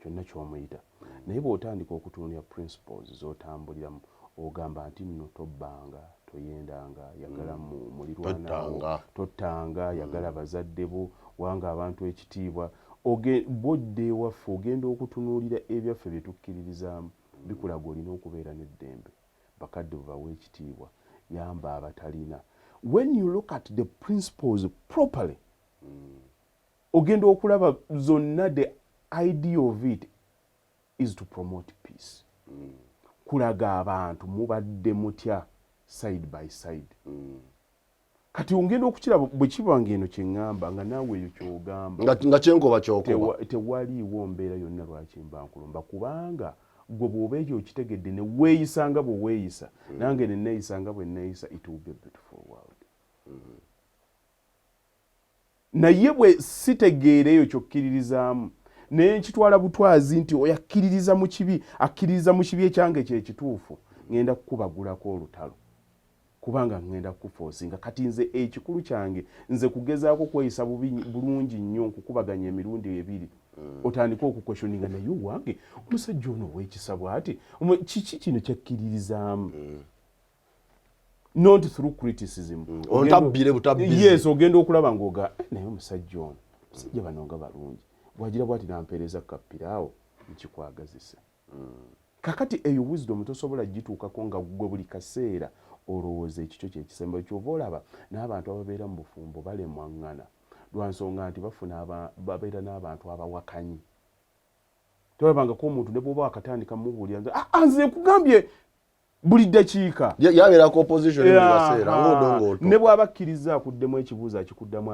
kyonna ky'omuyita. Naye bw'otandika okutunulira principles z'otambuliramu, ogamba nti nno tobbanga, toyendanga, yagala mu mulirwanawo, Tottanga. Tottanga, yagala bazadde bo, wanga abantu ekitiibwa. Bw'odda ewaffe, ogenda okutunuulira ebyaffe bye tukkiririzaamu, bikulaga olina okubeera n'eddembe, bakadde bwe bawa ekitiibwa, yamba abatalina. When you look at the principles properly, ogenda okulaba zonna, the idea of it is to promote peace, kulaga abantu mubadde mutya side by side. Kati ogenda okukiraba bwe kiba nga eno kyeŋŋamba, nga naawe eyo kyogamba, nga kyenkoba kyokoba. Tewaliiwo mbeera yonna lwaki mba nkulumba, kubanga gwe bw'oba ekyo okitegedde ne weeyisa nga bwe weeyisa, nange ne neeyisa nga bwe neeyisa, it will be a beautiful world. Naye bwe sitegeera eyo kyokkiririzaamu, naye nkitwala butwazi nti oyo akkiririza mu kibi, akkiririza mu kibi, ekyange kyekituufu, ŋŋenda kukubagulako olutalo, kubanga ŋŋenda kukuforcinga. Kati nze ekikulu kyange, nze kugezaako kweyisa bubi bulungi nnyo, nkukubaganya emirundi ebiri, otandike okuquestioninga, naye owange omusajja ono ow'ekisa bw'ati, kiki kino kyakkiririzaamu? Not through criticism. Ontabbire butabbizi. Yes, ogenda okulaba ng'oga, "Eh, naye omusajja ono, omusajja bano nga balungi, bwagira bwati nampeereza kapiraawo, nkikwagazise." Kakati eyo wisdom tosobola gituukako nga gwe buli kaseera olowooza ekikyo kyekisembayo. Kyova olaba n'abantu ababeera mu bufumbo balemwaŋŋana, lwansonga nti bafuna babeera n'abantu abawakanyi. Tolabangako omuntu ne bwoba wakatandika mubuulira nti, "Ah, ah, nze nkugambye," buli ddakiika. Yabeera ku opposition buli kaseera ng'odongooto. Ne bw'aba akkiriza akuddemu ekibuuzo, akikuddamu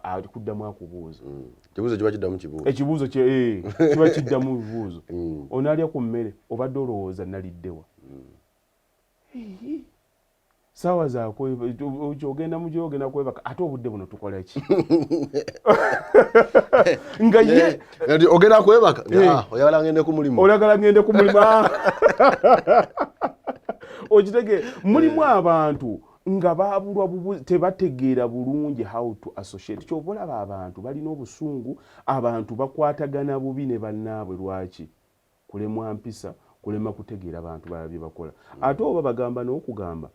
akuddamu akubuuza. Kibuuzo kiba kiddamu kibuuzo. Ekibuuzo kiba kiddamu bibuuzo. Onaalya ku mmere? Obadde olowooza naliddewa? Saawa zakyogenda mugyo, ogenda kwebaka, ate obudde buno tukola ki? Nga ye Nti ogenda kwebaka? Eh. Ah, oyagala ngende ku mulimu? Oyagala ngende ku mulimu? Ah. Okitege mulimu abantu nga babulwa bubu, tebategeera bulungi how to associate. Kyova olaba abantu balina obusungu, abantu bakwatagana bubi ne bannaabwe. Lwaki? Kulemwa mpisa, kulema kutegeera bantu balala bye bakola. Ate oba bagamba n'okugamba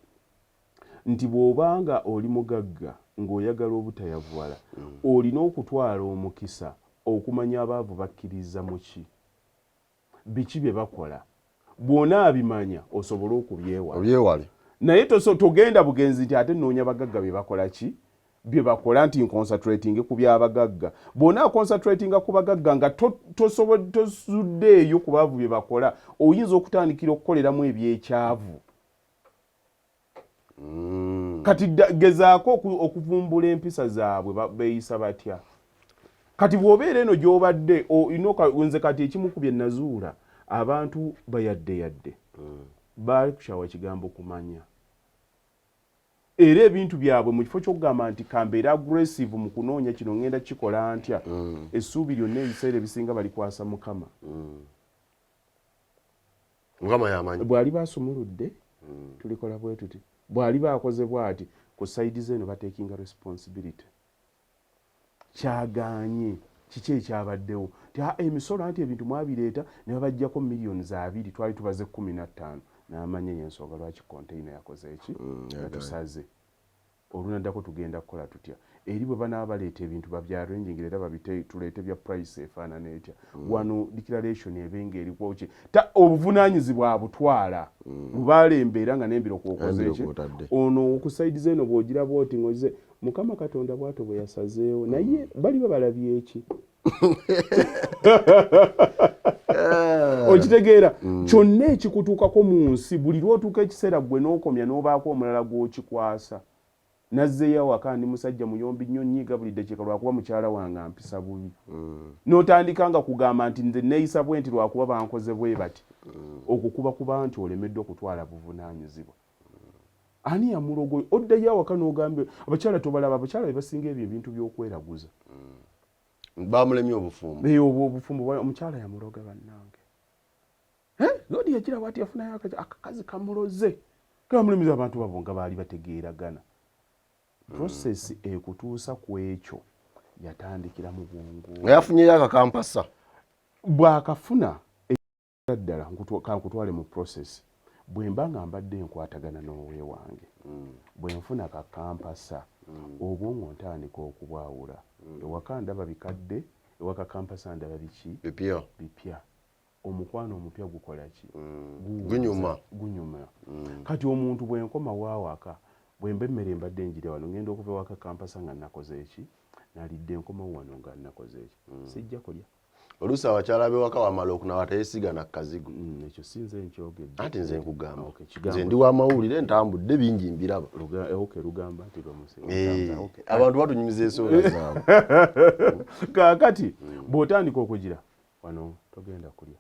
nti bw'obanga oli mugagga ng'oyagala obutayavuwala, olina okutwala omukisa okumanya abaavu bakkiriza mu ki, biki bye bakola. Bw'onaabimanya, osobole okubyewala. Obyewale. Naye togenda bugenzi nti ate nnoonya bagagga bye bakola ki, bye bakola, nti nconcentrating ku byabagagga. Bw'onaa concentratinga ku bagagga nga tozuddeeyo ku baavu bye bakola, oyinza okutandikira okukoleramu ebyekyavu. Kati gezaako okuvumbula empisa zaabwe, beeyisa batya. Kati bw'obeera eno gy'obadde, nze kati ekimu ku bye nazuula, abantu bayadde yadde baali kukyawa kigambo kumanya, era ebintu byabwe mu kifo ky'okugamba nti kambeere aggressive mu kunoonya kino, ŋŋenda kikola ntya, essuubi lyonna ebiseera ebisinga balikwasa Mukama. Mukama yamanyi. Bw'aliba asumuludde, tulikola bwe tuti, bw'aliba akoze bw'ati. Ku side zeeno batakinga responsibility. Kyagaanye kiki ekyabaddewo? Ti emisolo anti ebintu mwabireeta ne babajjako miliyoni 2, twali tubaze 15. N'amanya yensonga lwaki container yakoze eki. Yatusaze olunaddako tugenda kukola tutya eri bwe banaaba baleeta ebintu babyarenjingira era babite tuleete bya price efaanana etya. Wano declaration ebenga eriko ki ta obuvunaanyizibwa abutwala lubaala embeera nga n'embiro kwokoze Embiro eki. kw'otadde. Ono okusaidiza eno bw'ogiraba oti ng'ozize Mukama Katonda bw'atyo bwe yasazeewo, naye baliba balabye eki? Okitegeera? Kyonna ekikutuukako mu nsi, buli lw'otuuka ekiseera gwe n'okomya n'obaako omulala gw'okikwasa. Nazzeeyo awaka ndi musajja muyombi nnyo, nnyiiga buli ddakiika lwakuba mukyala wange ampisa bubi. N'otandika nga kugamba nti nze neeyisa bwe nti lwakuba bankoze bwe bati. Okwo kuba kuba nti olemeddwa kutwala buvunaanyizibwa. Ani yamulogoyo? Oddayo awaka n'ogambe abakyala tobalaba, abakyala be basinga ebyo ebintu by'okweraguza. Bamulemye obufumbo. Eyo obwo obufumbo omukyala yamuloga. Bannange, godi yagira bwati, yafunayo akakazi kamuloze, kamulemeza. Abantu babo nga baali bategeeragana. Process ekutuusa ku ekyo yatandikira mu bwongo. Nga yafunyeyo akakampasa. Bw'akafuna ddala, kankutwale mu process. Bwe mba nga mbadde nkwatagana n'oweewange, bwe nfuna kakampasa, obwongo ntandika okubwawula. Ewaka ndaba bikadde, ewaka kampasa ndaba biki? Bipya. Bipya. Omukwano omupya gukola ki? Guwuuza, Gunyuma. Gunyuma. Kati omuntu bwe nkomawo awaka, bwe mba emmere mbadde njirya wano, ngenda okuva ewaka kampasa nga nakoze eki? Nalidde. Nkomawo wano nga nakoze eki? Sijja kulya. Oluusi abakyala bewaka wamala okunaaba teyesiga na kazigo. Ekyo si nze nkyogedde. Anti nze nkugamba. Okay, kigambo. Nze ndi wamawulire, ntambudde bingi, mbiraba. Okay, lugamba nti lwamuse. Okay. Abantu batunyumiza ensonga zaabwe. Kaakati bw'otandika okugira wano togenda kulya,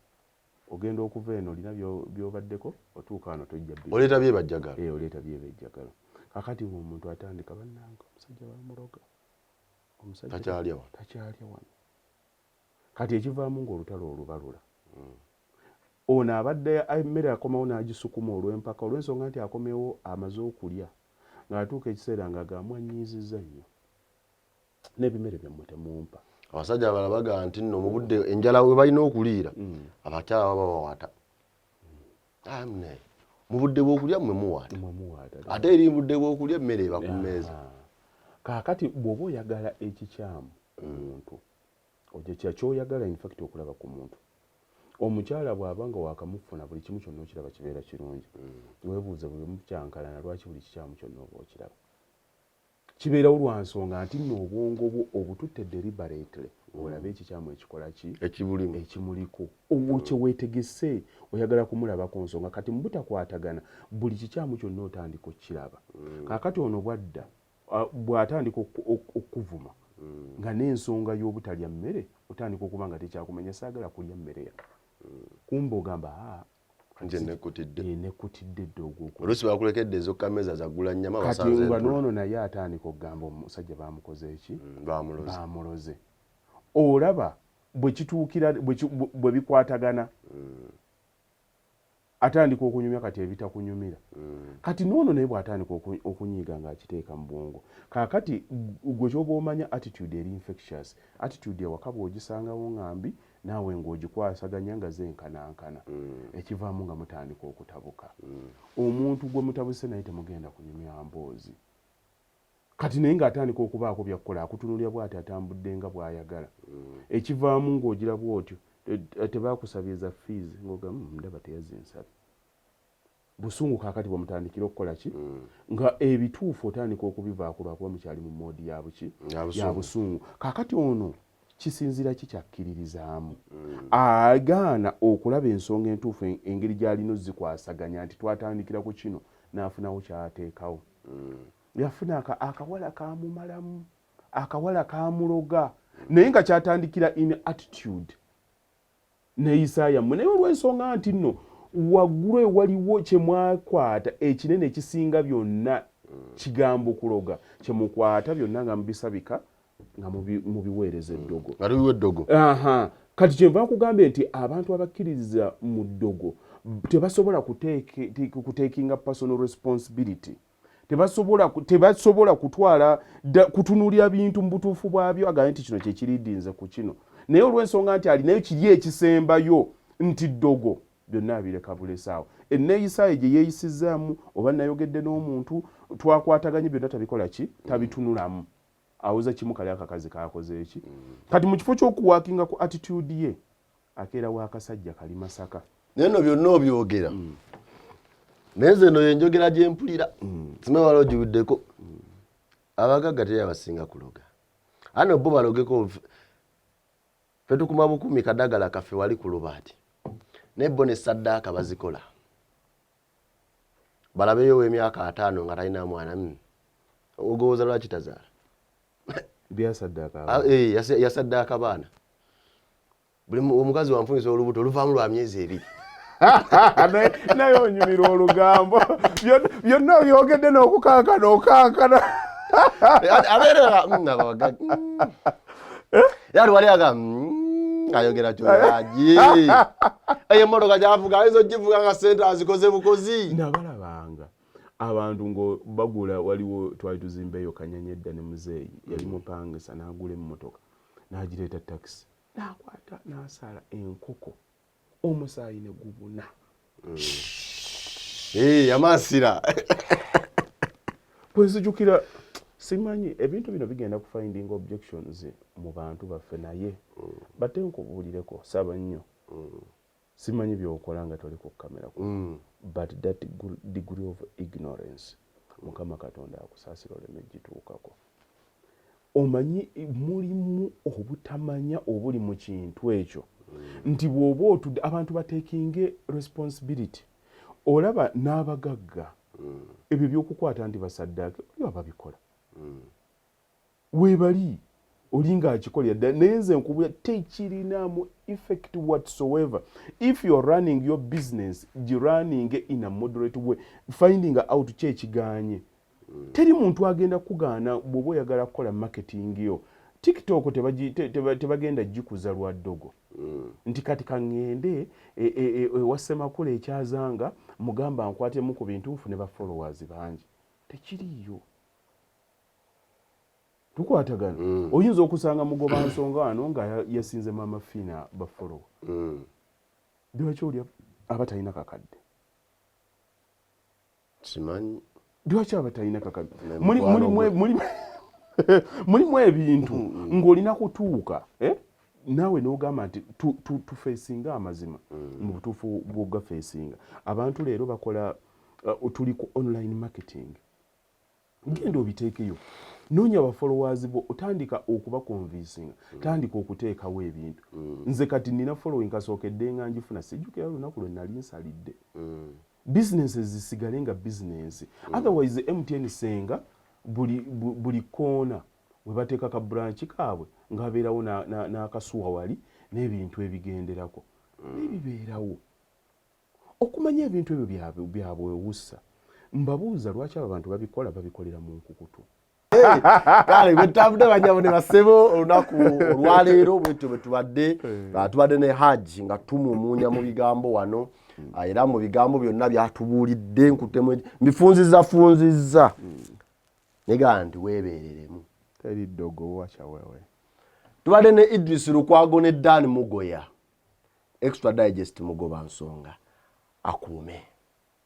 ogenda okuva eno olina by'obaddeko, otuuka wano tojja Oleeta byebajjagala. Eh, oleeta byebejjagala. Kakati ng'omuntu atandika, bannange, omusajja bamuloga, omusajja Takyalya wano. Takyalya wano. Kati ekivaamu ng'olutalo olubalula, ono abadde emmere akomawo n'agisukuma olw'empaka, olw'ensonga nti akomewo amaze okulya, ng'atuuka ekiseera ng'agamba anyiizizza nnyo n'ebimere byammwe temumpa. Abasajja abalala bagamba nti nno mu budde enjala we balina okuliira, abakyala baba bawata. Ah, munnaye, mu budde bw'okulya mmwe muwaata. Mmwe muwaata. Ate eri mu budde bw'okulya emmere eba ku mmeeza. Aha. Kaakati bw'oba oyagala ekikyamu ku muntu, ojja kya kyoyagala in fact okulaba ku muntu. Omukyala bw'aba nga wakamufuna, buli kimu kyonna okiraba kibeera kirungi. Weebuuze, buli mukyankalana lwaki buli kikyamu kyonna oba okiraba kibeerawo? Lwa nsonga nti nno obwongo bwo obututte deliberately olabe ekikyamu ekikola ki? Ekibulimu. Ekimuliko owo kyeweetegese oyagala kumulabako nsonga. Kati mu butakwatagana, buli kikyamu kyonna otandika okukiraba. Kaakati ono bwadda bw'atandika okuvuma nga n'ensonga y'obutalya mmere, otandika okuba nga tekyakumenya, saagala kulya mmere ya kumba, ogamba, "Ah, Nze nekkutidde." Eh, nekkutidde dda ogwokubiri. Oluusi bakulekedde ezokkameza zaggula nnyama. Kati basanze nga entula. Noono naye atandika okugamba omusajja bamukoze eki? Bamuloze. Bamuloze. Olaba bwe kituukira bwe bikwatagana, atandika okunyumya kati ebitakunyumira. Kati noono naye bw'atandika okunyiiga ng'akiteeka mu bwongo. Kaakati gwe kyoba omanya, attitude eri infectious. Attitude ewaka bw'ogisangawo nga mbi, naawe ng'ogikwasaganya nga zenkanankana, ekivaamu nga mutandika okutabuka. Omuntu gwe mutabuse naye temugenda kunyumya mboozi. Kati naye ng'atandika okubaako byakukola, akutunulira bw'ati, atambudde nga bw'ayagala. Ekivaamu ng'ogira bw'otyo, tebakusabye za fees, ng'ogamba, ndaba teyazinsabye." Busungu. Kaakati bwemutandikira okukola ki nga ebituufu otandika okubivaako lwakuba mukyali mu mode ya buki? Ya busungu. Ya busungu. Kaakati ono kisinziira ki kyakkiririzaamu, agaana okulaba ensonga entuufu engeri gy'alina ozikwasaganya nti twatandikira ku kino n'afunawo kyateekawo. Yafuna akawala kamumalamu, akawala kamuloga, naye nga kyatandikira in attitude neeyisa yammwe. Naye olw'ensonga nti nno waggulu ewaliwo kyemwakwata ekinene ekisinga byonna, kigambo kuloga, kyemukwata byonna nga mubisabika nga mubiweereza eddogo. Nga tubiwa eddogo. Aha. Kati kyenva nkugambye nti abantu abakkiririza mu ddogo tebasobola kutekinga personal responsibility, tebasobola kutwala kutunuulira bintu mu butuufu bwabyo, agambe nti kino kyekiridinze ku kino. Naye olw'ensonga nti alinayo kiri ekisembayo nti ddogo, byonna abireka bulesaawo. Enneeyisa ye gye yeeyisizzaamu, oba nayogedde n'omuntu twakwataganye, byonna tabikola ki, tabitunulamu, awoza kimu kali akakazi kakoze eki. Kati mu kifo ky'okuworkinga ku attitude ye, akeera w'akasajja kali Masaka. Naye no byonna obyogera, naye nze no yenjogera gye mpulira, simanyi wala ogiwuddeko. Abagagga teri abasinga kuloga, ano bo balogeko, ffe tukuma bukumi kadagala kaffe wali ku lubaati, naye bo ne saddaaka bazikola, balabeyo ow'emyaka 50 nga talina mwana. Ogowooza lwaki tazaala? Byasaddaaka. Ah, eh, yasaddaaka baana. Buli omukazi wanfunyisa olubuto oluvaamu lwa myezi 2. Naye onyumira olugambo. Byonna obyogedde n'okukankana okankana. Abeerera abagagga era wali aga ayogera kyoyaji, eyo emmotoka gyavuga ayinza ogivuga nga sente azikoze bukozi. Nabalabanga abantu ngo bagula, waliwo twali tuzimbeeyo Kanyanya edda ne muzeeyi yali mupangisa, n'agula emmotoka n'agireeta takisi, n'akwata n'asala enkoko, omusaayi ne gubuna. Eh, amansira. Bwenzijukira, simanyi ebintu bino bigenda ku finding objections mu bantu baffe, naye bate nkubuulireko, saba nnyo, simanyi byokola nga toli ku kamera, but that degree of ignorance, Mukama Katonda akusaasira oleme gituukako. Omanyi mulimu obutamanya obuli mu kintu ekyo nti bw'oba otudde, abantu batekinge responsibility. Olaba n'abagagga ebyo byokukwata nti basaddaake, oli ababikola weebali, oli ng'akikolera ddala, naye nze nkubula tekirinaamu effect whatsoever. If you are running your business, girunning in a moderate way, finding out ki ekiganye. Teri muntu agenda kugaana bw'oba oyagala kukola marketing yo. TikTok tebagenda gikuza lwa ddogo nti kati kaŋŋende ewa Ssemakula ekyazanga mugamba nkwatemu ku bintu nfune ba followers bangi. Tekiriiyo. Tukwatagana? Oyinza okusanga mugoba nsonga wano nga yasinze Mama Fina ba follower. Lwaki oli aba talina kakadde? Simanyi. Lwaki aba talina kakadde? Ne mukwano gwe. Mulimu ebintu ng'olina kutuuka, eh? Naawe n'ogamba nti tufeesinga amazima mu butuufu bw'ogafeesinga. Abantu leero bakola, tuli ku online marketing, genda obiteekeyo, noonya bafollowers bo, otandika okubaconvincinga, tandika okuteekawo ebintu. Nze kati nina following kasookedde nga ngifuna, sijjukira lunaku lwe nali nsalidde. Businesses zisigale nga business, otherwise MTN senga buli koona we bateeka ka branch kaabwe ng'abeerawo n'akasuwa wali n'ebintu ebigenderako nebibeerawo. Okumanya ebintu ebyo byabwewussa, mbabuuza lwaki abo abantu babikola, babikolera mu nkukutu. Kale bwetutambudde, banyabo ne basebo, olunaku olwaleero bwetyo bwe tubadde. Ah, tubadde ne Haji nga tumumuunya mu bigambo wano. Ah, era mu bigambo byonna byatubuulidde nkutemu mbifunziza funzizza, negaa nti weebeereremu. Teri ddogo wacha wewe. Tubadde ne Idris Lukwago ne Dan Mugoya, Extra Digest, mugoba nsonga akuume.